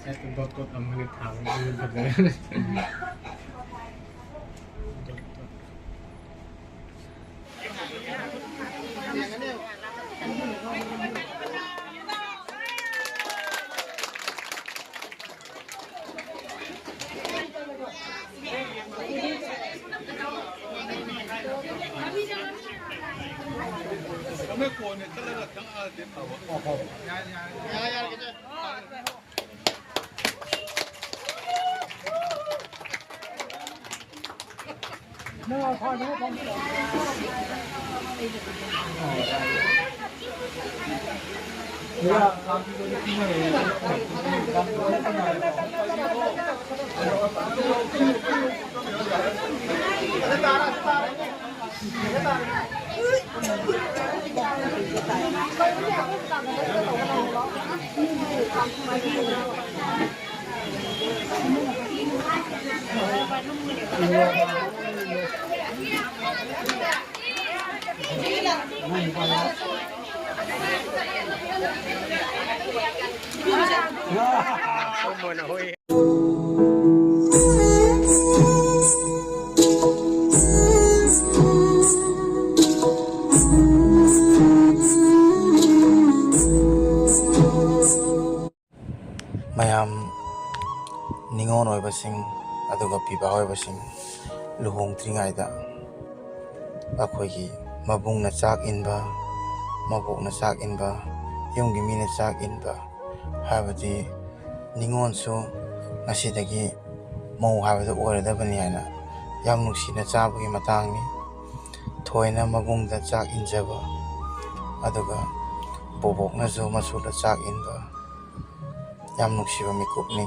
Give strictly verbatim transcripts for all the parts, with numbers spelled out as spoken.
Dot dot ꯑꯃꯒ ꯊꯥꯕꯗꯨꯅ ꯐꯖꯔꯦ꯫ Dot dot. ꯃꯌꯥꯝ, ꯅꯤꯉꯣꯜ ꯑꯣꯏꯕꯁꯤꯡ ꯑꯗꯨꯒ ꯄꯤꯕꯥ ꯑꯣꯏꯕꯁꯤꯡ, ꯂꯨꯍꯣꯡꯗ꯭ꯔꯤꯉꯩꯗ ꯑꯩꯈꯣꯏꯒꯤ ꯃꯕꯨꯡꯅ ꯆꯥꯛ ꯏꯟꯕ, ꯃꯕꯣꯛꯅ ꯆꯥꯛ ꯏꯟꯕ, ꯌꯨꯝꯒꯤ ꯃꯤꯅ ꯆꯥꯛ ꯏꯟꯕ, ꯍꯥꯏꯕꯗꯤ ꯅꯤꯉꯣꯜꯁꯨ ꯉꯁꯤꯗꯒꯤ ꯃꯧ ꯍꯥꯏꯕꯗꯨ ꯑꯣꯏꯔꯗꯕꯅꯤ ꯍꯥꯏꯅ ꯌꯥꯝ ꯅꯨꯡꯁꯤꯅ ꯆꯥꯕꯒꯤ ꯃꯇꯥꯡꯅꯤ꯫ ꯊꯣꯏꯅ ꯃꯕꯨꯡꯗ ꯆꯥꯛ ꯏꯟꯖꯕ, ꯑꯗꯨꯒ ꯕꯣꯕꯣꯛꯅꯁꯨ ꯃꯁꯨꯗ ꯆꯥꯛ ꯏꯟꯕ, ꯌꯥꯝ ꯅꯨꯡꯁꯤꯕ ꯃꯤꯀꯨꯞꯅꯤ꯫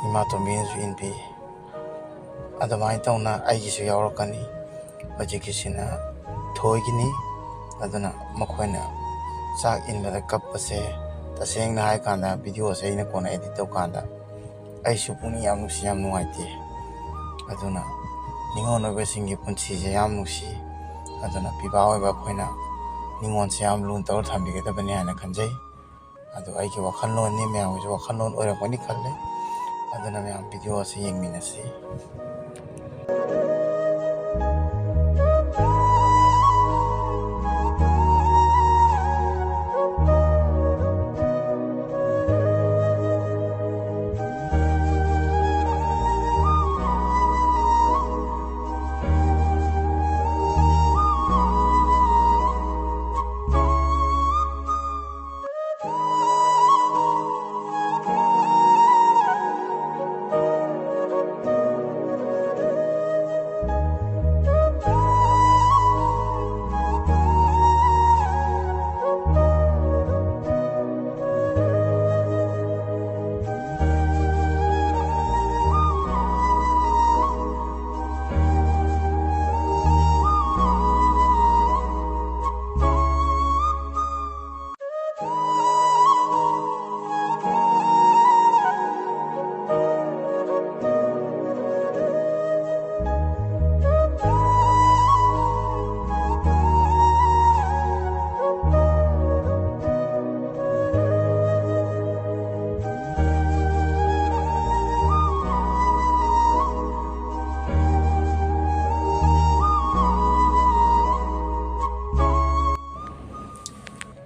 ꯏꯃꯥ ꯇꯣꯝꯕꯤꯅꯁꯨ ꯏꯟꯕꯤ꯫ ꯑꯗꯨꯃꯥꯏꯅ ꯇꯧꯅ ꯑꯩꯒꯤꯁꯨ ꯌꯥꯎꯔꯛꯀꯅꯤ꯫ ꯍꯧꯖꯤꯛꯀꯤꯁꯤꯅ ꯊꯣꯏꯒꯤꯅꯤ꯫ ꯑꯗꯨꯅ ꯃꯈꯣꯏꯅ ꯆꯥꯛ ꯏꯟꯕꯗ ꯀꯞꯄꯁꯦ, ꯇꯁꯦꯡꯅ ꯍꯥꯏꯀꯥꯟꯗ videoꯁꯦ ꯑꯩꯅ ꯀꯣꯟꯅ edit ꯇꯧꯀꯥꯟꯗ ꯑꯩꯁꯨ ꯄꯨꯛꯅꯤꯡ ꯌꯥꯝ ꯅꯨꯡꯁꯤ, ꯌꯥꯝ ꯅꯨꯡꯉꯥꯏꯇꯦ꯫ ꯑꯗꯨꯅ ꯅꯤꯉꯣꯜ ꯑꯣꯏꯕꯁꯤꯡꯒꯤ ꯄꯨꯟꯁꯤꯁꯦ ꯌꯥꯝ ꯅꯨꯡꯁꯤ꯫ ꯑꯗꯨꯅ ꯄꯤꯕꯥ ꯑꯣꯏꯕ ꯑꯩꯈꯣꯏꯅ ꯅꯤꯉꯣꯜꯁꯦ ꯌꯥꯝ ꯂꯨꯅ ꯇꯧꯔ ꯊꯝꯕꯤꯒꯗꯕꯅꯤ ꯍꯥꯏꯅ ꯈꯟꯖꯩ꯫ ꯑꯗꯣ ꯑꯩꯒꯤ ꯋꯥꯈꯜꯂꯣꯟꯅꯤ, ꯃꯌꯥꯝꯒꯤꯁꯨ ꯋꯥꯈꯜꯂꯣꯟ ꯑꯣꯏꯔꯝꯒꯅꯤ ꯈꯜꯂꯦ꯫ ꯑꯗꯨꯅ ꯃꯌꯥꯝ ꯚꯤꯗꯤꯑꯣ ꯑꯁꯤ ꯌꯦꯡꯃꯤꯟꯅꯁꯤ꯫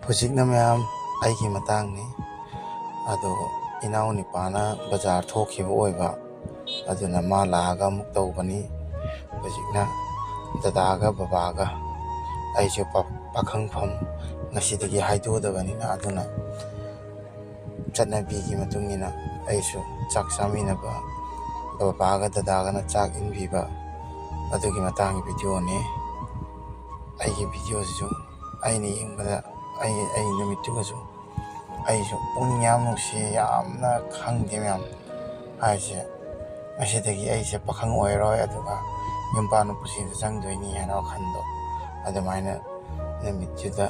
ꯍꯧꯖꯤꯛꯅ ꯃꯌꯥꯝ ꯑꯩꯒꯤ ꯃꯇꯥꯡꯅꯤ꯫ ꯑꯗꯣ ꯏꯅꯥꯎꯅꯨꯄꯥꯅ ꯕꯖꯥꯔ ꯊꯣꯛꯈꯤꯕ ꯑꯣꯏꯕ, ꯑꯗꯨꯅ ꯃꯥ ꯂꯥꯛꯑꯒ ꯑꯃꯨꯛ ꯇꯧꯕꯅꯤ꯫ ꯍꯧꯖꯤꯛꯅ ꯗꯗꯥꯒ ꯕꯕꯥꯒ ꯑꯩꯁꯨ ꯄꯥ-, ꯄꯥꯈꯪꯐꯝ ꯉꯁꯤꯗꯒꯤ ꯍꯥꯏꯗꯣꯛꯑꯗꯕꯅꯤꯅ, ꯑꯗꯨꯅ ꯆꯠꯅꯕꯤꯒꯤ ꯃꯇꯨꯡ ꯏꯟꯅ ꯑꯩꯁꯨ ꯆꯥꯛ ꯆꯥꯃꯤꯟꯅꯕ, ꯕꯕꯥꯒ ꯗꯗꯥꯒꯅ ꯆꯥꯛ ꯏꯟꯕꯤꯕ, ꯑꯗꯨꯒꯤ ꯃꯇꯥꯡꯒꯤ ꯚꯤꯗꯤꯑꯣꯅꯤ꯫ ꯑꯩꯒꯤ ꯚꯤꯗꯤꯑꯣꯁꯤꯁꯨ ꯑꯩꯅ ꯌꯦꯡꯕꯗ ꯑꯩ, ꯑꯩ ꯅꯨꯃꯤꯠꯇꯨꯒꯁꯨ ꯑꯩꯁꯨ ꯄꯨꯛꯅꯤꯡ ꯌꯥꯝ ꯅꯨꯡꯁꯤ, ꯌꯥꯝꯅ ꯈꯪꯗꯦ ꯃꯌꯥꯝ ꯍꯥꯏꯁꯦ꯫ ꯉꯁꯤꯗꯒꯤ ꯑꯩꯁꯦ ꯄꯥꯈꯪ ꯑꯣꯏꯔꯣꯏ, ꯑꯗꯨꯒ ꯌꯨꯝ ꯄꯥꯟꯕ ꯄꯨꯟꯁꯤꯗ ꯆꯪꯗꯣꯏꯅꯤ ꯍꯥꯏꯅ ꯋꯥꯈꯜꯗꯣ ꯑꯗꯨꯃꯥꯏꯅ ꯅꯨꯃꯤꯠꯇꯨꯗ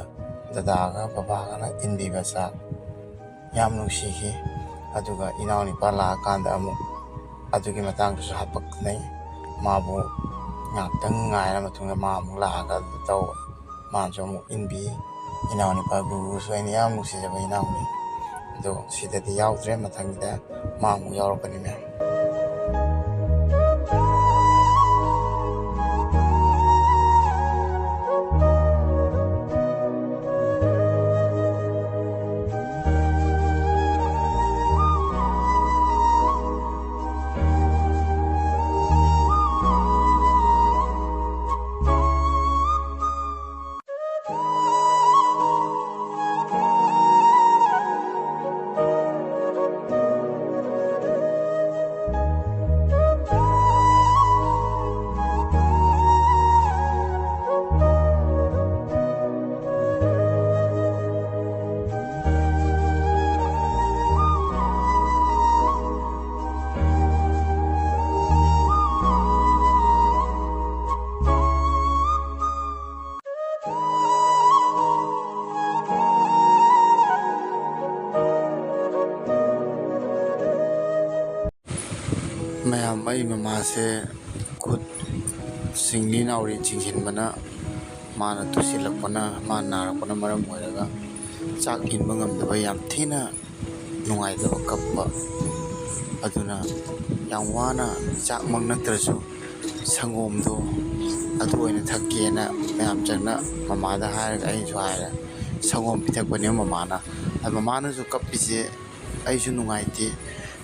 ꯗꯗꯥꯒ ꯕꯕꯥꯒꯅ ꯏꯟꯕꯤꯕ ꯆꯥꯛ ꯌꯥꯝ ꯅꯨꯡꯁꯤꯈꯤ꯫ ꯑꯗꯨꯒ ꯏꯅꯥꯎꯅꯨꯄꯥ ꯂꯥꯛꯑꯀꯥꯟꯗ ꯑꯃꯨꯛ ꯑꯗꯨꯒꯤ ꯃꯇꯥꯡꯗꯁꯨ ꯍꯥꯄꯛꯅꯩ꯫ ꯃꯥꯕꯨ ꯉꯥꯏꯍꯥꯛꯇꯪ ꯉꯥꯏꯔ ꯃꯇꯨꯡꯗ ꯃꯥ ꯑꯃꯨꯛ ꯂꯥꯛꯑꯒ ꯑꯗꯨ ꯇꯧꯕ꯫ ꯃꯥꯅꯁꯨ ꯑꯃꯨꯛ ꯏꯟꯕꯤ꯫ ꯏꯅꯥꯎꯅꯨꯄꯥ ꯒꯨꯒꯨꯁꯨ ꯑꯩꯅ ꯌꯥꯝ ꯅꯨꯡꯁꯤꯖꯕ ꯏꯅꯥꯎꯅꯤ꯫ ꯑꯗꯣ ꯁꯤꯗꯗꯤ ꯌꯥꯎꯗ꯭ꯔꯦ, ꯃꯊꯪꯒꯤꯗ ꯃꯥ ꯑꯃꯨꯛ ꯌꯥꯎꯔꯛꯀꯅꯤ, ꯃꯌꯥꯝ꯫ ꯃꯌꯥꯝ, ꯑꯩ ꯃꯃꯥꯁꯦ ꯈꯨꯠ ꯁꯤꯡꯂꯤ ꯅꯥꯎꯔꯤ ꯆꯤꯡꯁꯤꯟꯕꯅ, ꯃꯥꯅ ꯇꯨꯁꯤꯜꯂꯛꯄꯅ, ꯃꯥ ꯅꯥꯔꯛꯄꯅ ꯃꯔꯝ ꯑꯣꯏꯔꯒ ꯆꯥꯛ ꯏꯟꯕ ꯉꯝꯗꯕ, ꯌꯥꯝ ꯊꯤꯅ ꯅꯨꯡꯉꯥꯏꯇꯕ ꯀꯞꯄ꯫ ꯑꯗꯨꯅ ꯌꯥꯝ ꯋꯥꯅ ꯆꯥꯛꯃꯛ ꯅꯠꯇ꯭ꯔꯁꯨ ꯁꯪꯒꯣꯝꯗꯣ ꯑꯗꯨ ꯑꯣꯏꯅ ꯊꯛꯀꯦꯅ ꯃꯌꯥꯝ ꯆꯪꯅ ꯃꯃꯥꯗ ꯍꯥꯏꯔꯒ ꯑꯩꯁꯨ ꯍꯥꯏꯔꯦ꯫ ꯁꯪꯒꯣꯝ ꯄꯤꯊꯛꯄꯅꯦ ꯃꯃꯥꯅ꯫ ꯑꯗ ꯃꯃꯥꯅꯁꯨ ꯀꯞꯄꯤꯁꯦ ꯑꯩꯁꯨ ꯅꯨꯡꯉꯥꯏꯇꯦ꯫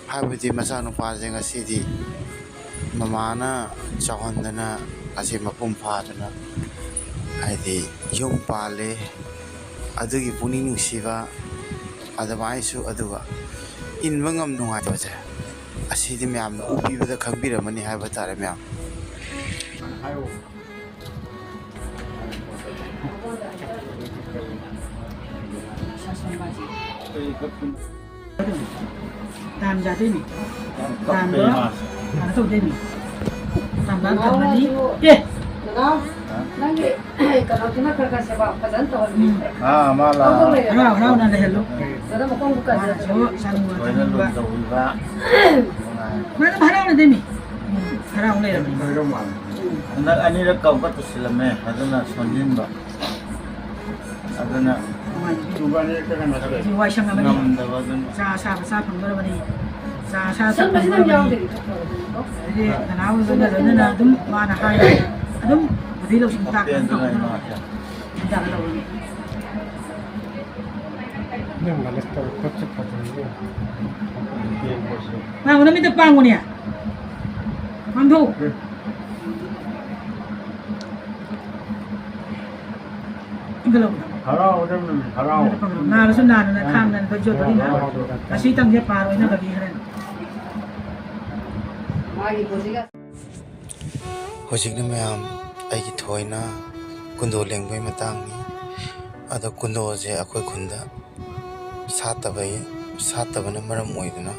ꯍꯥꯏꯕꯗꯤ ꯃꯆꯥꯅꯨꯄꯥꯁꯦ ꯉꯁꯤꯗꯤ ꯃꯃꯥꯅ ꯆꯥꯎꯍꯟꯗꯅ, ꯉꯁꯤ ꯃꯄꯨꯡ ꯐꯥꯗꯅ, ꯍꯥꯏꯗꯤ, ꯌꯨꯝ ꯄꯥꯜꯂꯦ꯫ ꯑꯗꯨꯒꯤ ꯄꯨꯛꯅꯤꯡ ꯅꯨꯡꯁꯤꯕ ꯑꯗꯨꯃꯥꯏꯅꯁꯨ, ꯑꯗꯨꯒ ꯏꯟꯕ ꯉꯝ ꯅꯨꯡꯉꯥꯏꯇꯕꯁꯦ, ꯑꯁꯤꯗꯤ ꯃꯌꯥꯝꯅ ꯎꯕꯤꯕꯗ ꯈꯪꯕꯤꯔꯝꯃꯅꯤ ꯍꯥꯏꯕ ꯇꯥꯔꯦ, ꯃꯌꯥꯝ꯫ ꯇꯥꯟ ꯌꯥꯗꯣꯏꯅꯤ꯫ ꯇꯥꯟꯗꯣ ꯀꯩꯅꯣ? ꯀꯩꯅꯣ ꯇꯧꯗꯣꯏꯅꯤ꯫ ꯇꯥꯟ ꯇꯥꯟ ꯊꯝꯃꯅꯤ꯫ ꯑꯦ! ꯅꯅꯥꯎ, ꯅꯪꯒꯤ ꯀꯩꯅꯣꯁꯤꯅ ꯈꯔ ꯈꯔ ꯁꯦꯕꯥ ꯐꯖꯅ ꯇꯧꯍꯟꯕꯤꯌꯨ꯫ ꯎꯝ꯫ ꯑꯥ, ꯃꯥ ꯂꯥꯛꯑꯣ꯫ ꯍꯔꯥꯎ ꯍꯔꯥꯎꯅ ꯂꯩꯍꯜꯂꯨ꯫ ꯗꯥꯗꯥ ꯃꯈꯣꯡꯗꯣ ꯀꯟꯖꯔꯁꯅꯨ꯫ ꯃꯥꯅꯁꯨ ꯁꯥꯅꯨ ꯂꯣꯏꯅ ꯇꯧꯅꯤꯡꯕ꯫ ꯂꯨꯝ ꯇꯧꯕꯤꯕ꯫ ꯅꯨꯡꯉꯥꯏ꯫ ꯃꯥ ꯑꯗꯨꯝ ꯍꯔꯥꯎꯅꯗꯣꯏꯅꯤ꯫ ꯍꯔꯥꯎ ꯂꯩꯔꯕꯅꯤ꯫ ꯍꯟꯗꯛ ꯑꯅꯤꯔꯛ ꯀꯧꯕ ꯇꯧꯁꯤꯜꯂꯝꯃꯦ, ꯑꯗꯨꯅ ꯁꯣꯟꯖꯤꯟꯕ꯫ ꯑꯗꯨꯅ ꯁꯤ ꯋꯥꯏꯁꯪ ꯑꯃꯅꯤ꯫ ꯆꯥ ꯑꯁꯥꯕ ꯆꯥ ꯐꯪꯗꯣꯔꯕꯅꯤ꯫ ꯆꯥ ꯑꯁꯥꯕ ꯆꯥ ꯐꯪꯗꯣꯔꯕꯅꯤ꯫ ꯑꯗꯒꯤ ꯀꯅꯥ ꯑꯣꯏꯕꯅ ꯂꯣꯏꯅꯅ ꯑꯗꯨꯝ ꯃꯥꯅ ꯍꯥꯏ ꯑꯗꯨꯝ ꯕꯨꯙꯤ ꯂꯧꯁꯤꯡ ꯇꯥꯛꯇꯅ ꯇꯧꯗꯅ ꯇꯧꯒꯗꯧꯕꯅꯤ꯫ ꯉꯥꯡꯉꯨ, ꯅꯃꯤꯠꯇ ꯄꯥꯡꯉꯨꯅꯦ꯫ ꯄꯥꯡꯊꯣꯛꯎ꯫ ꯏꯟꯈꯠꯂꯛꯎ꯫ ꯍꯔꯥꯎꯒꯗꯕꯅꯤ, ꯍꯔꯥꯎ꯫ ꯅꯥꯔꯁꯨ ꯅꯥꯗꯅ ꯈꯥꯡꯗꯅ ꯇꯧꯖꯗꯣꯏꯅ꯫ ꯉꯁꯤꯇꯪꯁꯦ ꯄꯥꯔꯣꯏꯅꯕꯒꯤ ꯍꯣꯔꯦꯟ꯫ ꯍꯧꯖꯤꯛꯅ ꯃꯌꯥꯝ ꯑꯩꯒꯤ ꯊꯣꯏꯅ ꯀꯨꯟꯗꯣ ꯂꯦꯡꯕꯒꯤ ꯃꯇꯥꯡꯅꯤ꯫ ꯑꯗꯣ ꯀꯨꯟꯗꯣꯁꯦ ꯑꯩꯈꯣꯏ ꯈꯨꯟꯗ ꯁꯥꯠꯇꯕ, ꯁꯥꯠꯇꯕꯅ ꯃꯔꯝ ꯑꯣꯏꯗꯨꯅ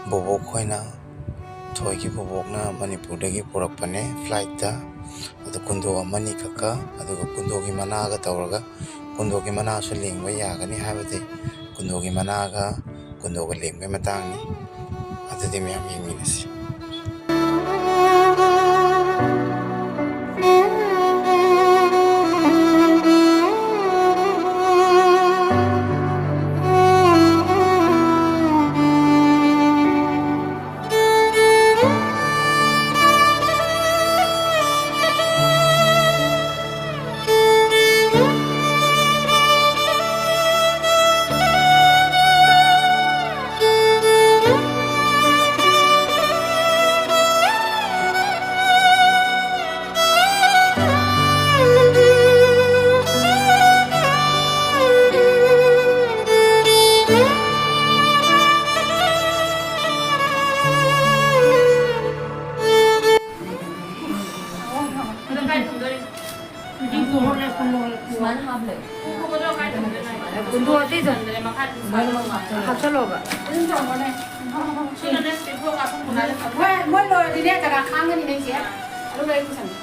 ꯕꯣꯕꯣꯛ ꯈꯣꯏꯅ, ꯊꯣꯏꯒꯤ ꯕꯣꯕꯣꯛꯅ ꯃꯅꯤꯄꯨꯔꯗꯒꯤ ꯄꯨꯔꯛꯄꯅꯦ flightꯇ꯫ ꯑꯗꯨ ꯀꯨꯟꯗꯣ ꯑꯃꯅꯤ ꯈꯛꯀ, ꯑꯗꯨꯒ ꯀꯨꯟꯗꯣꯒꯤ ꯃꯅꯥꯒ ꯇꯧꯔꯒ, ꯀꯨꯟꯗꯣꯒꯤ ꯃꯅꯥꯁꯨ ꯂꯦꯡꯕ ꯌꯥꯒꯅꯤ ꯍꯥꯏꯕꯗꯤ ꯀꯨꯟꯗꯣꯒꯤ ꯃꯅꯥꯒ ꯀꯨꯟꯗꯣꯒ ꯂꯦꯡꯕꯒꯤ ꯃꯇꯥꯡꯅꯤ꯫ ꯑꯗꯨꯗꯤ ꯃꯌꯥꯝ ꯌꯦꯡꯃꯤꯟꯅꯁꯤ꯫ ꯀꯨꯟꯗꯣ ꯑꯇꯩꯗꯣ ꯍꯥꯞꯆꯜꯂꯣꯕ꯫ ꯍꯣꯏ, ꯃꯣꯏ ꯂꯣꯏꯔꯗꯤꯅꯦ, ꯖꯒꯥ ꯈꯥꯡꯒꯅꯤ ꯅꯪꯁꯦ꯫ ꯑꯗꯨꯒ ꯑꯩ ꯄꯨꯁꯟꯒꯦ꯫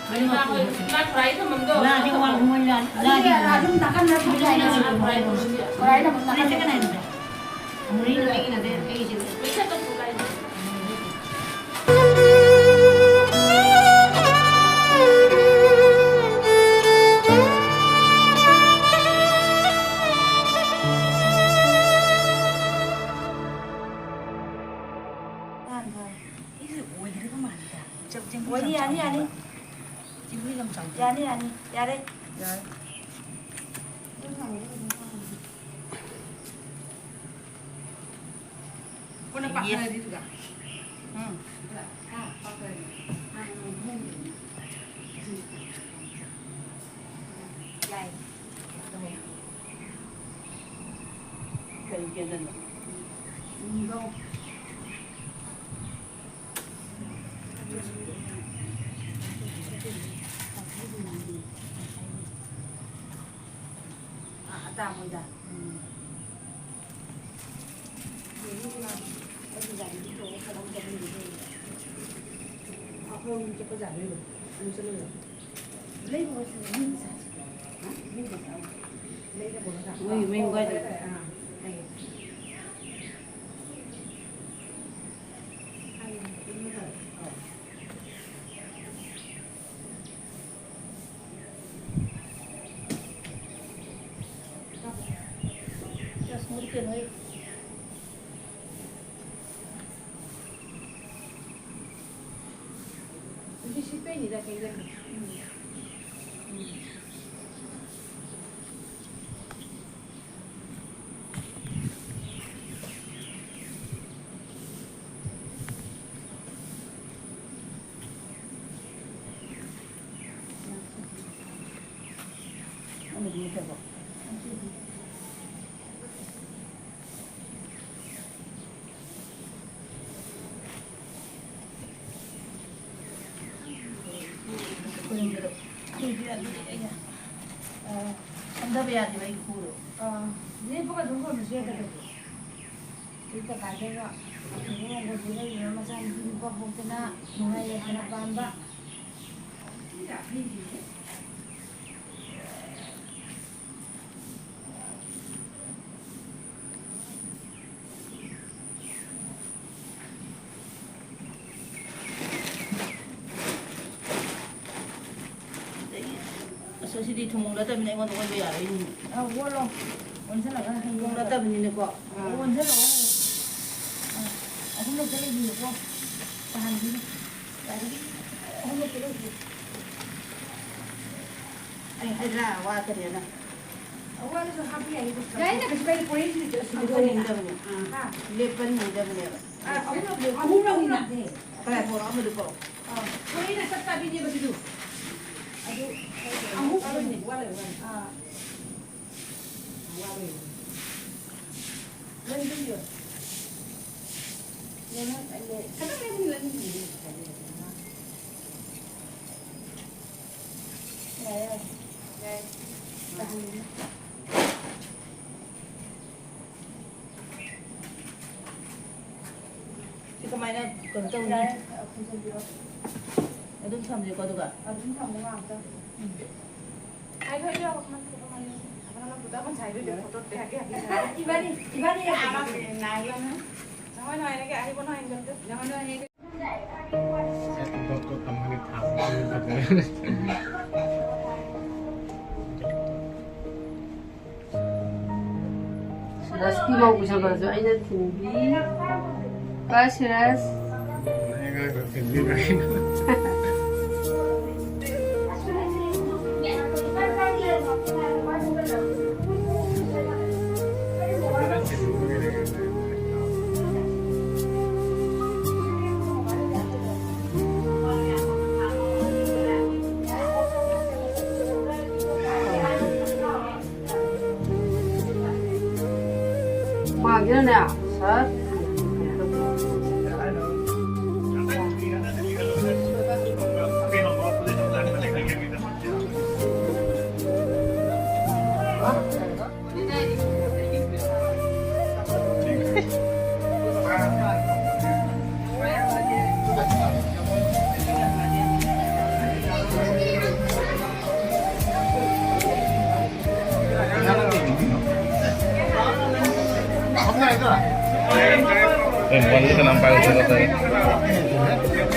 ꯑꯗꯨꯗꯤ ꯑꯗꯨꯝ ꯅꯥꯀꯟꯗ ꯊꯝꯕ ꯌꯥꯏꯅꯦ꯫ ꯀꯣꯔꯥꯏꯗ ꯑꯃꯨꯛ ꯅꯥꯀꯟꯗ꯫ ꯆꯦꯡꯒꯨ ꯍꯣꯏꯅꯦ, ꯌꯥꯝ ꯌꯥꯅꯤ, ꯌꯥꯅꯤ꯫ ꯆꯥꯎꯗ꯭ꯔꯥ? ꯆꯦꯡꯒꯨ ꯌꯥꯝ ꯆꯥꯎꯗ꯭ꯔꯥ? ꯌꯥꯅꯤ, ꯌꯥꯅꯤ, ꯌꯥꯔꯦ꯫ ꯌꯥꯔꯦ꯫ ꯀꯣꯟꯅ ꯌꯦꯁ꯫ ꯄꯥꯛꯊꯔꯗꯤ ꯑꯗꯨꯒ꯫ ꯎꯝ꯫ ꯍꯥ, ꯄꯥꯛꯊꯔꯗꯤ꯫ ꯌꯥꯏ꯫ ꯀꯔꯤ ꯀꯦꯟꯗꯜꯅꯣ? ꯎꯝ, ꯂꯧ꯫ ꯑ, ꯑꯇꯥ ꯃꯣꯏꯗ꯫ ꯎꯝ꯫ ꯑꯩꯒꯤ ꯒꯥꯔꯤꯗꯤ ꯇꯣꯡꯉ ꯊꯕꯛ ꯆꯠꯅꯤꯡꯗꯦ꯫ ꯑꯩꯈꯣꯏ ꯑꯍꯨꯝ ꯆꯠꯄ ꯌꯥꯗꯣꯏꯔꯣ? ꯑꯗꯨꯝ ꯆꯠꯂꯨꯔꯣ? ꯂꯩꯕ ꯑꯣꯏꯔꯁꯨ ꯃꯤ ꯄꯩꯁꯥꯁꯦ꯫ ꯍꯥ? ꯃꯤ ꯄꯩꯁꯥ꯫ ꯂꯩꯔ ꯄꯨꯔꯒ꯫ ꯃꯣꯏꯒꯤ ꯃꯌꯨꯝ ꯑꯣ, ꯀꯥꯏꯗ? ꯐꯔꯦ, ꯐꯔꯦ, ꯑꯥ, ꯂꯩꯌꯦ꯫ ꯑꯗꯨꯗꯤ ꯁꯤ ꯄꯦꯟꯅꯤꯗ ꯀꯩꯗꯧꯔꯒꯦ? ꯎꯝ꯫ ꯎꯝ꯫ ꯈꯨꯔꯨꯝꯕꯗꯣ꯫ ꯑꯗꯨꯗꯤ ꯑꯗꯨꯗꯤ ꯑꯩꯅ, ꯑ, ꯁꯝꯊꯕ ꯌꯥꯗꯦꯕ ꯑꯩ ꯈꯨꯗꯣ꯫ ꯑ, ꯂꯦꯞꯄꯒ ꯑꯗꯨꯝ ꯈꯨꯔꯨꯝꯕꯁꯨ ꯌꯥꯏ ꯀꯩꯗꯧꯔꯒꯦ? ꯑꯩ ꯀꯀꯥꯗꯒ ꯑꯐꯕ ꯃꯣꯡꯒꯣꯜꯗꯨꯗ ꯂꯩꯔ ꯃꯆꯥꯅꯨꯄꯤ ꯅꯨꯄꯥ ꯄꯣꯛꯇꯅ ꯅꯨꯡꯉꯥꯏ ꯌꯥꯏꯐꯅ ꯄꯥꯟꯕ꯫ ꯑꯁ, ꯑꯁꯤꯗꯤ ꯊꯨꯝꯃꯣꯛ ꯅꯠꯇꯕꯅꯤꯅ ꯑꯩꯉꯣꯟꯗ ꯑꯣꯟꯕ ꯌꯥꯔꯣꯏꯅꯦ꯫ ꯑ, ꯑꯣꯜꯂꯣ꯫ ꯑꯣꯟꯁꯤꯜꯂꯒ ꯍꯌꯦꯡ ꯊꯨꯝꯃꯣꯛ ꯅꯠꯇꯕꯅꯤꯅꯀꯣ꯫ ꯑꯥ꯫ ꯑꯣꯟꯁꯤꯜꯂꯣ꯫ ꯑ, ꯑꯍꯨꯝꯂꯛꯇ ꯂꯩꯕꯤꯌꯨꯀꯣ꯫ ꯇꯍꯥꯟꯕꯤꯌꯨ꯫ ꯑꯩ ꯍꯥꯏꯗ꯭ꯔꯥ ꯋꯥ ꯀꯔꯤꯅ? ꯌꯥꯏꯅ, ꯀꯩꯁꯨ ꯀꯥꯏꯗꯦ, ꯄꯣꯔꯩꯁꯤꯗꯤ ꯑꯁꯤꯗꯤ ꯂꯦꯞꯍꯟꯅꯤꯡꯗꯕꯅꯦ꯫ ꯑꯥ꯫ ꯍꯥ? ꯂꯦꯞꯍꯟꯅꯤꯡꯗꯕꯅꯦꯕ꯫ ꯑꯥ, ꯑꯍꯨꯝꯂꯛ, ꯑꯍꯨꯝꯂꯛꯅꯦ꯫ ꯄꯣꯔꯩꯅ ꯆꯞ ꯆꯥꯕꯤꯅꯦꯕ ꯁꯤꯁꯨ꯫ ꯑꯗꯨ ꯑꯍꯨꯝ ꯋꯥꯠꯂꯦ, ꯋꯥꯠꯂꯦ꯫ ꯑꯥ꯫ ꯁꯤ ꯀꯃꯥꯏꯅ ꯀꯩꯅꯣ ꯇꯧꯅꯤ? ꯌꯥꯔꯦ, ꯈꯨꯝꯖꯤꯟꯕꯤꯔꯣ꯫ ꯑꯗꯨꯝ ꯊꯝꯁꯤꯀꯣ, ꯑꯗꯨꯒ꯫ ꯑꯗꯨꯝ ꯊꯝꯃꯣ ꯉꯥꯛꯇꯪ꯫ ꯎꯝ꯫ ꯏꯕꯥꯅꯤ, ꯏꯕꯥꯅꯤ ꯌꯥꯔꯦ꯫ ꯁꯤꯔꯁꯀꯤ ꯃꯧ ꯄꯨꯁꯜꯂꯁꯨ ꯑꯩꯅ ꯊꯤꯟꯕꯤ꯫ ꯀꯣ ꯁꯤꯔꯁ꯫ ꯃꯥꯒꯤꯅꯅꯦ, ꯁꯠ꯫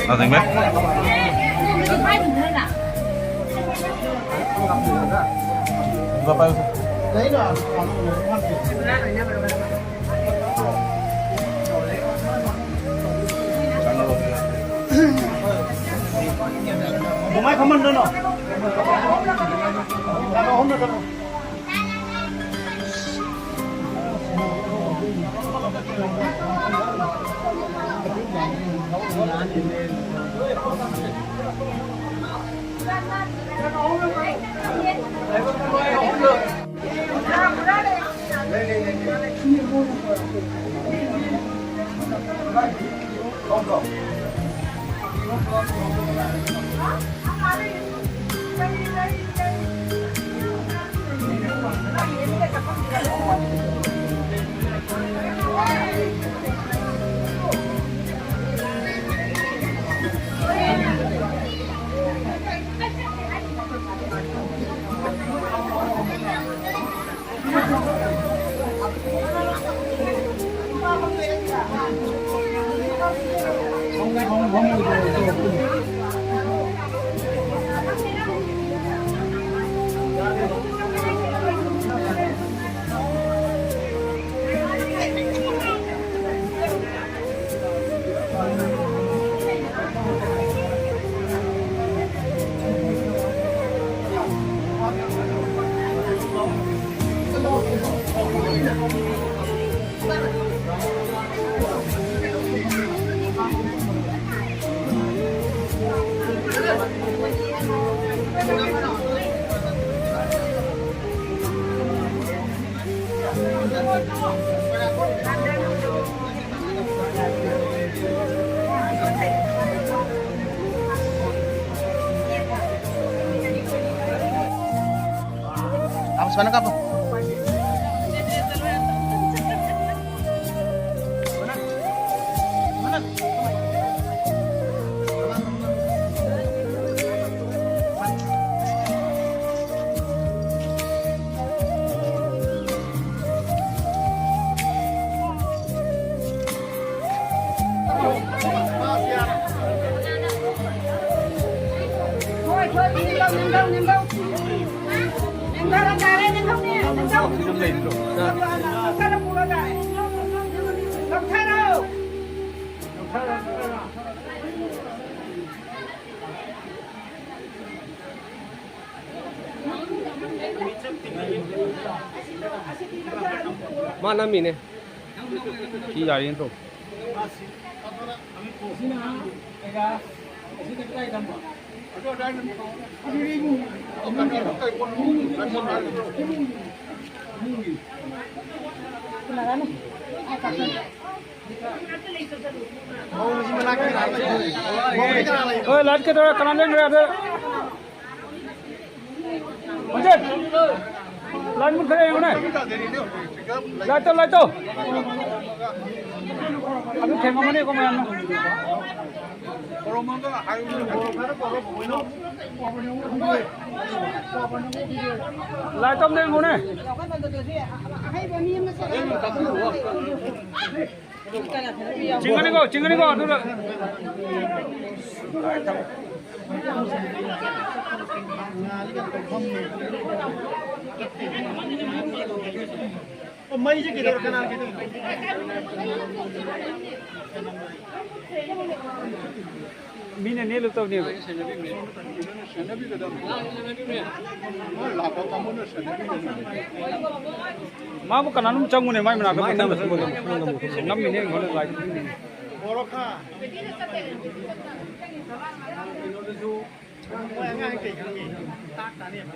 Nothing, man? ꯃꯥꯏ ꯐꯝꯍꯟꯗꯣꯏꯅꯣ? ꯆꯠꯂꯣ, ꯑꯍꯨꯝꯗ ꯆꯠꯂꯣ꯫ Tapos mana ka po? ꯃꯥ ꯅꯝꯃꯤꯅꯦ꯫ ꯁꯤ ꯌꯥꯔꯦꯅ ꯇꯧ꯫ ꯍꯣꯏ, ꯂꯥꯏꯠ ꯀꯩꯗꯧꯔꯦ? ꯀꯅꯥ ꯂꯦꯡꯈ꯭ꯔꯦ ꯑꯗ? ꯍꯧꯖꯤꯛ ꯂꯥꯏꯠ ꯃꯨꯠꯈ꯭ꯔꯦ, ꯌꯦꯡꯉꯨꯅꯦ꯫ ꯂꯥꯏꯠꯇꯣ, ꯂꯥꯏꯠꯇꯣ꯫ ꯑꯗꯨ ꯊꯦꯡꯉꯝꯃꯅꯤꯀꯣ ꯃꯌꯥꯝꯅ꯫ ꯂꯥꯏꯠꯇꯣ ꯑꯝꯇ ꯌꯦꯡꯉꯨꯅꯦ꯫ ꯆꯤꯡꯒꯅꯤꯀꯣ, ꯆꯤꯡꯒꯅꯤꯀꯣ, ꯑꯗꯨꯗ꯫ ꯃꯩꯁꯦ ꯀꯩꯗꯧꯔ ꯀꯅꯥ ꯀꯩꯗꯧꯔꯤꯅꯣ? ꯃꯤꯅ ꯅꯦꯠꯂꯨ ꯇꯧꯅꯦꯕ꯫ ꯃꯥꯕꯨ ꯀꯅꯥꯅꯣꯝ ꯆꯪꯉꯨꯅꯦ, ꯃꯥꯏ ꯃꯅꯥꯛꯇ꯫ ꯃꯥꯏ ꯅꯝꯃꯁꯨ ꯃꯣꯏ ꯅꯝꯃꯁꯨ ꯅꯝꯃꯤꯅꯦ, ꯑꯩꯉꯣꯟꯗ ꯂꯥꯏ꯫ ꯃꯣꯏ ꯑꯉꯥꯡ ꯀꯩ ꯈꯪꯉꯤ? ꯇꯥꯛ ꯇꯥꯅꯦꯕ꯫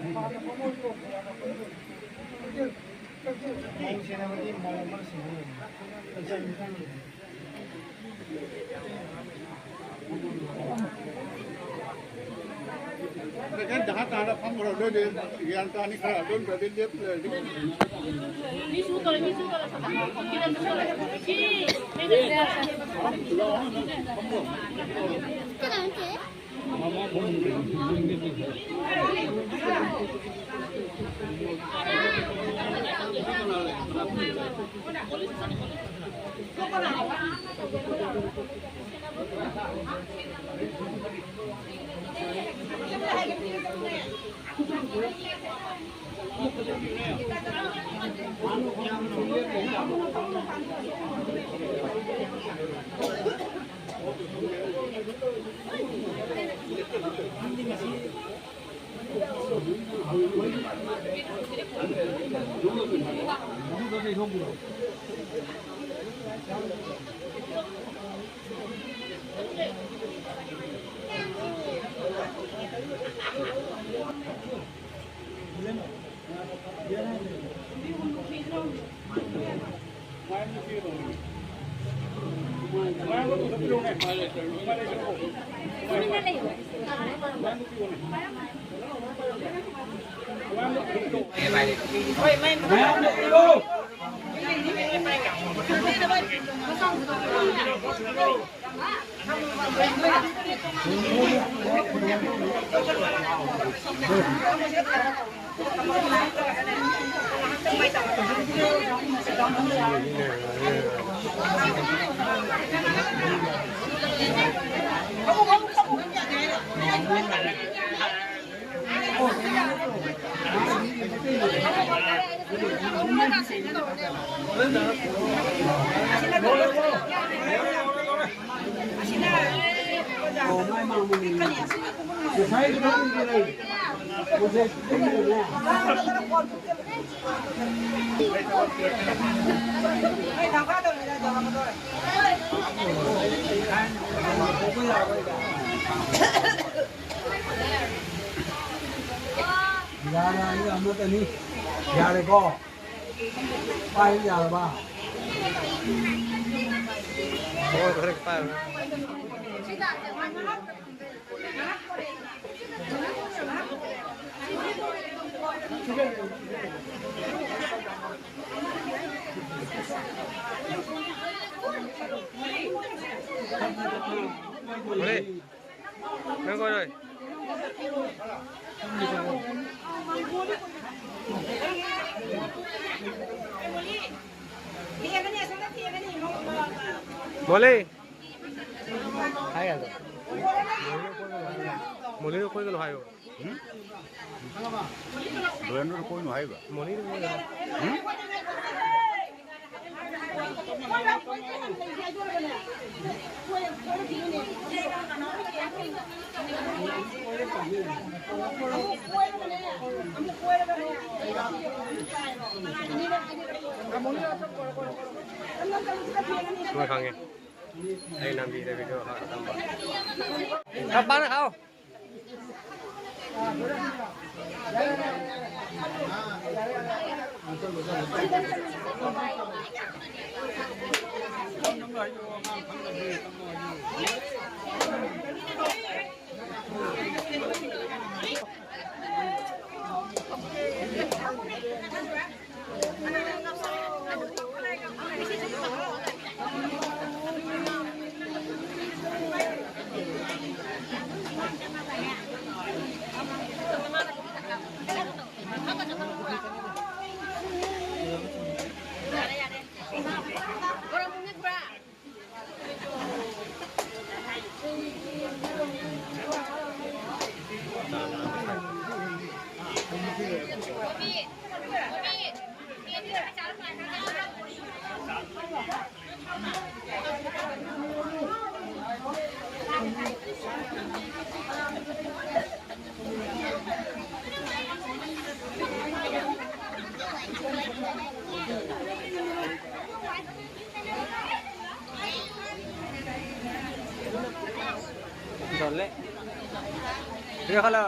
ꯌꯥꯔꯅꯤ, ꯑꯃꯠꯇꯅꯤ꯫ ꯌꯥꯔꯦꯀꯣ? ꯄꯥꯏꯕ ꯌꯥꯔꯕ? ꯍꯣꯏ, ꯈꯔ ꯄꯥꯏꯔꯣ꯫ ꯍꯣꯏ꯫ ꯅꯪ ꯀꯣꯏꯔꯣꯏ꯫ ꯃꯣꯂꯤ꯫ ꯍꯥꯏ ꯌꯥꯗ꯭ꯔꯣ? ꯃꯣꯂꯤꯗꯣ ꯀꯣꯏꯒꯅꯨ ꯍꯥꯏꯌꯣ꯫ ꯕ꯭ꯔꯦꯟꯗꯣ ꯀꯣꯏꯅꯨ ꯍꯥꯏꯕ꯫ ꯃꯣꯂꯤꯗꯣ ꯀꯣꯏꯒꯅꯨ꯫ ꯃꯣꯏ ꯈꯪꯉꯦ꯫ ꯑꯩ ꯂꯝꯕꯤꯗ video ꯈꯔ ꯇꯝꯕ꯫ ꯈꯔ ꯄꯥꯅ ꯈꯥꯎ꯫ জ্বলে। প্রিয় হলো।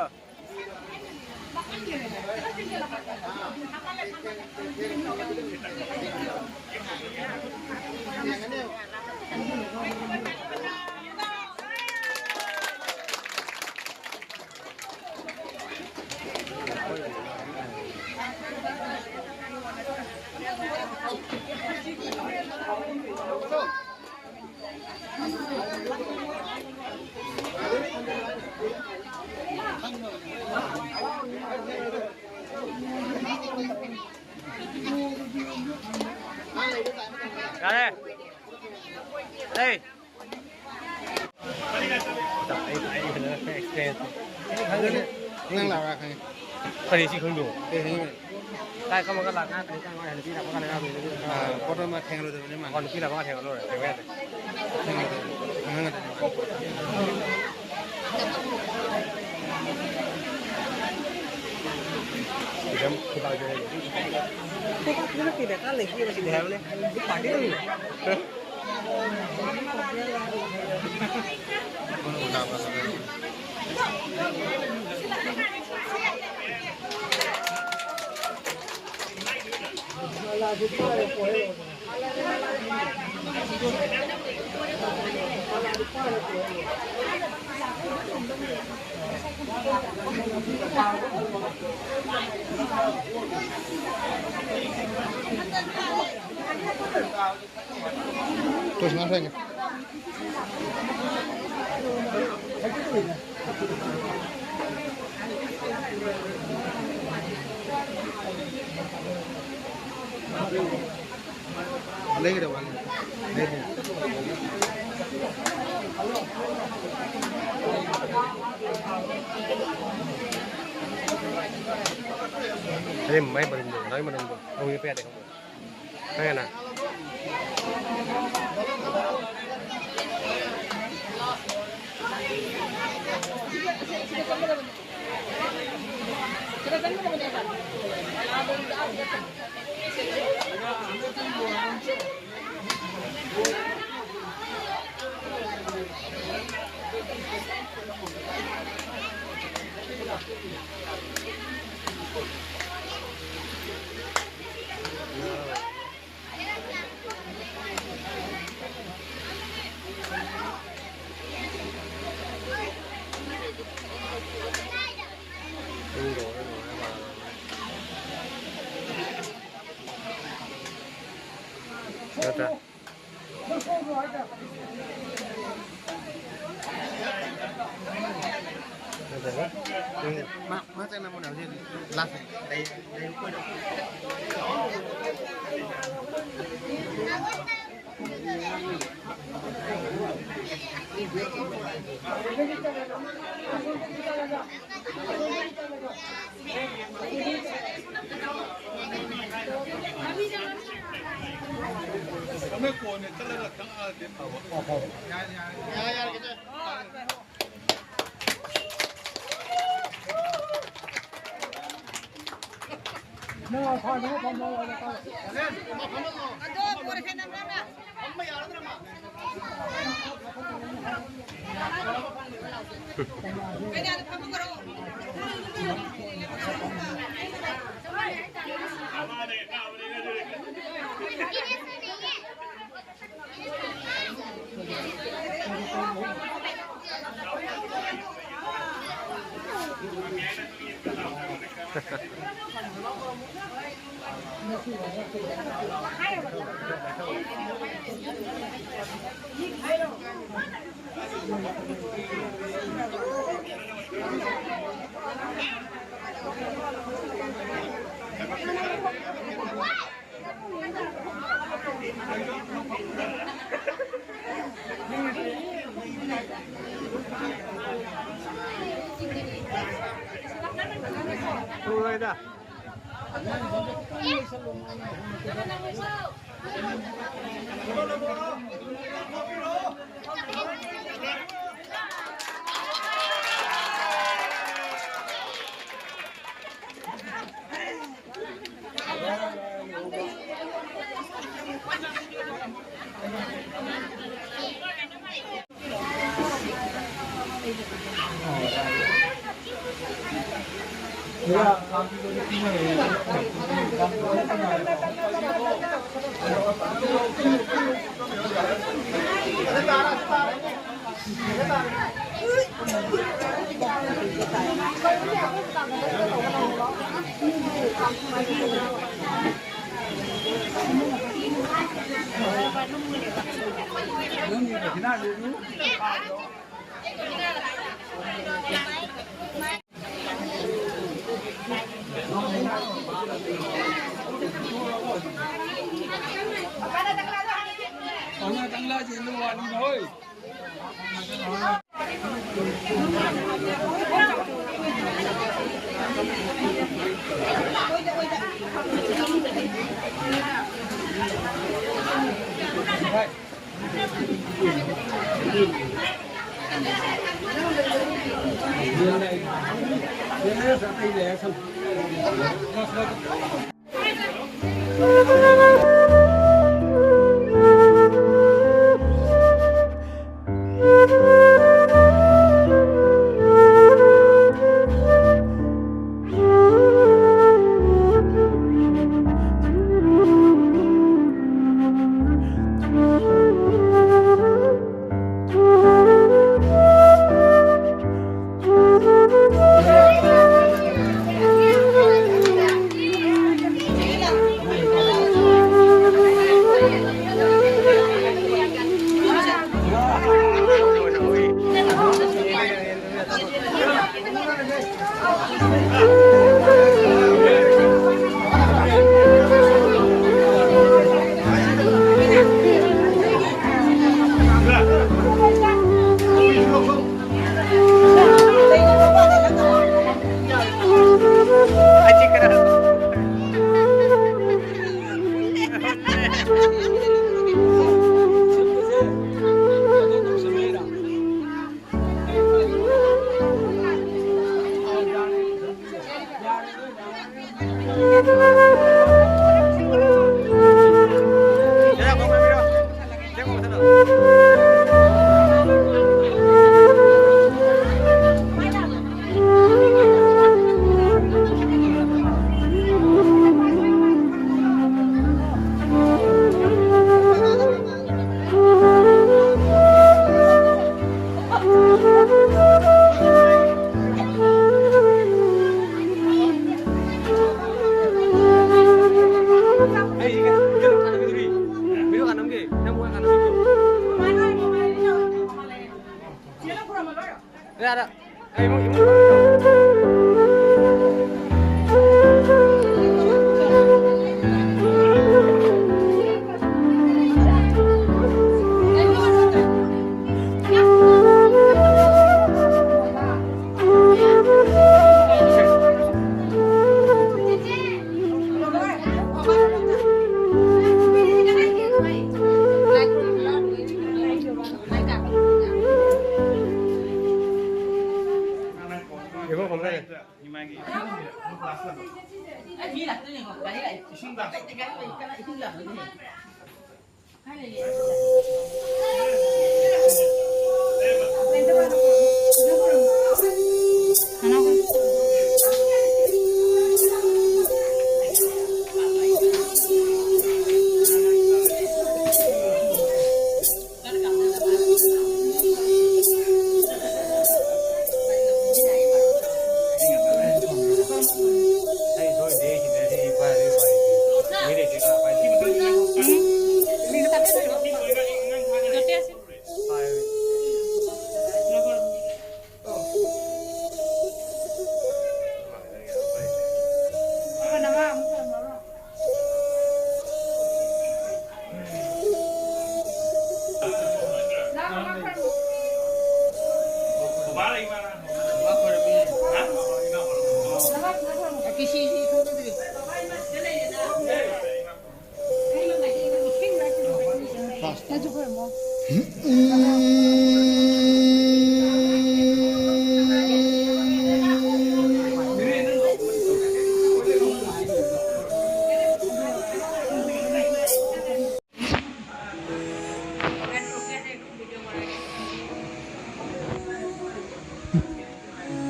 ꯌꯥꯔꯦ꯫ ꯑꯩ, ꯑꯩ, ꯑꯩ ꯐꯖꯅ experience꯫ ꯅꯪ ꯂꯥꯛꯑꯣꯔꯥ ꯈꯪꯉꯦ꯫ ꯀꯔꯤ ꯁꯤ ꯈꯪꯗ꯭ꯔꯣ? ꯀꯩ ꯈꯪꯉꯤꯅꯣ? ꯀꯥꯏ ꯀꯃꯒ ꯂꯥꯛ ꯉꯥ ꯀꯔꯤ ꯆꯪꯉꯣ ꯍꯥꯏꯅ ꯄꯤꯔꯛꯄ ꯀꯥꯟꯗ ꯉꯥ ꯄꯤꯔꯛꯄ꯫ ꯑꯥ, ꯄꯣꯠ ꯑꯃ ꯊꯦꯡꯅꯔꯨꯗꯕꯅꯤ ꯃꯥ꯫ ꯑꯣ, ꯅꯨꯄꯤ ꯂꯥꯛꯄ ꯉꯥ ꯊꯦꯡꯅꯔꯨꯔꯦ꯫ ꯊꯦꯡꯅ ꯌꯥꯗꯦ꯫ ꯊꯦꯡꯅꯔꯨꯗꯕꯅꯤ꯫ ꯈꯪꯍꯟꯒꯗꯕꯅꯤ꯫ ꯈꯤꯇꯪ ꯈꯨꯗꯥꯡꯁꯦ ꯂꯩꯌꯦ꯫ ꯈꯨꯗꯥꯡꯁꯦ ꯀꯩ ꯗꯔꯀꯥꯔ ꯂꯩꯒꯦ? ꯁꯤꯗꯤ ꯍꯥꯏꯕꯅꯦ꯫ ꯄꯥꯔꯇꯤ ꯇꯧꯔꯤꯕ꯫ ꯑꯗꯩ ꯃꯥꯏ ꯃꯅꯤꯡꯗꯣ, ꯃꯥꯏ ꯃꯅꯤꯡꯗꯣ ꯑꯃꯨꯛ ꯌꯦꯞꯄ ꯌꯥꯗꯦ ꯈꯪꯕ꯭ꯔꯥ? ꯈꯪꯉꯦꯅ? ꯅꯠꯇ꯭ꯔꯥ? ꯅꯠꯇ꯭ꯔꯒ, ꯎꯝ, ꯃꯥ, ꯃꯥ ꯆꯠꯅꯕꯅꯦ ꯍꯧꯖꯤꯛ ꯍꯧꯖꯤꯛ ꯂꯥꯁ ꯂꯩ, ꯂꯩ, ꯂꯩ꯫ ꯊꯝꯃꯦ, ꯀꯣꯟꯅ ꯆꯠꯂꯒ ꯊꯛꯑꯗꯤ ꯐꯕ꯫ ꯌꯥꯔꯦ, ꯌꯥꯔꯦ꯫ ꯌꯥꯔꯦ, ꯌꯥꯔꯦ, ꯀꯩꯁꯨ꯫ ꯑꯗꯣ ꯄꯣꯔꯁꯦ ꯅꯝꯕꯔꯅ꯫ ꯀꯩꯅꯣꯗ ꯐꯝꯃꯒꯔꯣ? ꯎꯔꯣꯏꯗ꯫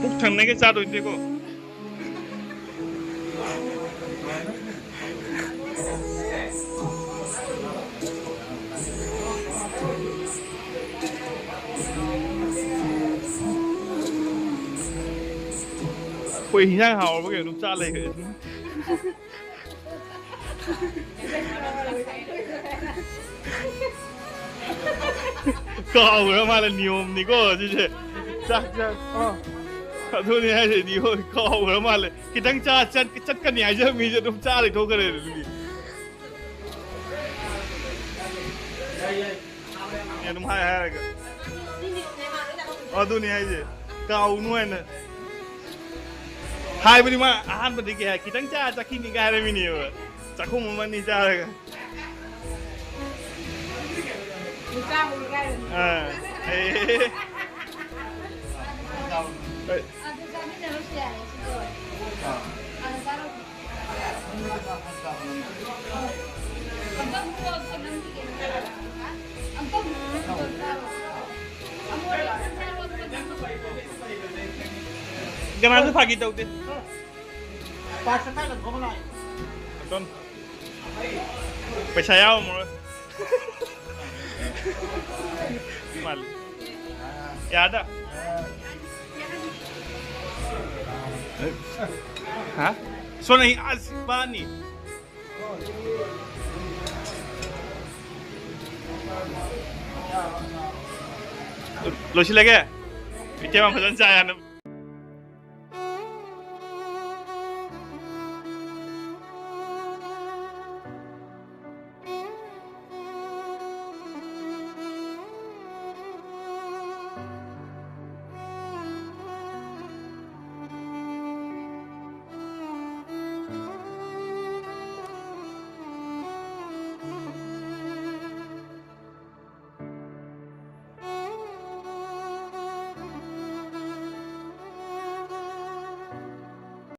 ꯄꯨꯛ ꯊꯟꯅꯒ ꯆꯥꯗꯣꯏꯅꯤꯀꯣ꯫ ꯑꯩꯈꯣꯏ ꯍꯤꯟꯖꯥꯡ ꯍꯥꯎꯔꯕ ꯀꯩꯅꯣ ꯑꯗꯨꯝ ꯆꯥ ꯂꯩꯈ꯭ꯔꯦ꯫ ꯀꯥꯎꯈ꯭ꯔ ꯃꯥꯜꯂꯦ, ꯅꯤꯌꯣꯝꯅꯤꯀꯣ ꯁꯤꯁꯦ꯫ ꯆꯥꯛ, ꯆꯥꯛ꯫ ꯑꯥ꯫ ꯑꯗꯨꯅꯦ ꯍꯥꯏꯁꯦ, ꯅꯤꯌꯣꯝ ꯀꯥꯎꯈ꯭ꯔ ꯃꯥꯜꯂꯦ꯫ ꯈꯤꯇꯪ ꯆꯥ ꯆꯠ-, ꯆꯠꯀꯅꯤ ꯍꯥꯏꯖꯕ ꯃꯤꯁꯦ ꯑꯗꯨꯝ ꯆꯥ ꯂꯩꯊꯣꯛꯈ꯭ꯔꯦ ꯑꯗꯨꯗꯤ꯫ ꯑꯗꯨꯝ ꯍꯥꯏ ꯍꯥꯏꯔꯒ꯫ ꯑꯗꯨꯅꯦ ꯍꯥꯏꯁꯦ꯫ ꯀꯥꯎꯅꯨ ꯍꯥꯏꯅ꯫ ꯍꯥꯏꯕꯗꯤ ꯃꯥ ꯑꯍꯥꯟꯕꯗꯒꯤ ꯍꯥꯏ, "ꯈꯤꯇꯪ ꯆꯥ ꯆꯠꯈꯤꯅꯤ" ꯀꯥꯏ ꯍꯥꯏꯔꯝꯃꯤꯅꯦꯕ꯫ ꯆꯥꯛꯈꯨꯝ ꯑꯃ ꯑꯅꯤ ꯆꯥꯔꯒ꯫ ꯑꯥ꯫ ꯑꯦ꯫ ꯑꯗꯨ ꯆꯥꯃꯤꯟꯅꯔꯁꯨ ꯌꯥꯏꯌꯦ, ꯁꯤꯗ ꯑꯣꯏꯅ꯫ ꯑꯥ꯫ ꯑꯥꯗ ꯆꯥꯔꯨꯁꯤ꯫ ꯀꯅꯥꯁꯨ ꯐꯥꯒꯤ ꯇꯧꯗꯦ꯫ ꯑꯗꯨꯝ ꯄꯩꯁꯥ ꯌꯥꯎꯔꯝꯃꯔꯣꯏ꯫ ꯃꯥꯜꯂꯤ꯫ ꯌꯥꯗ꯫ ꯍꯥ? ꯁꯣꯅ ꯍꯤ ꯑꯁ ꯄꯥꯅꯤ꯫ ꯂꯣꯏꯁꯤꯜꯂꯒꯦ꯫ ꯏꯆꯦ ꯌꯥꯝ ꯐꯖꯅ ꯆꯥꯏ ꯍꯥꯏꯅ꯫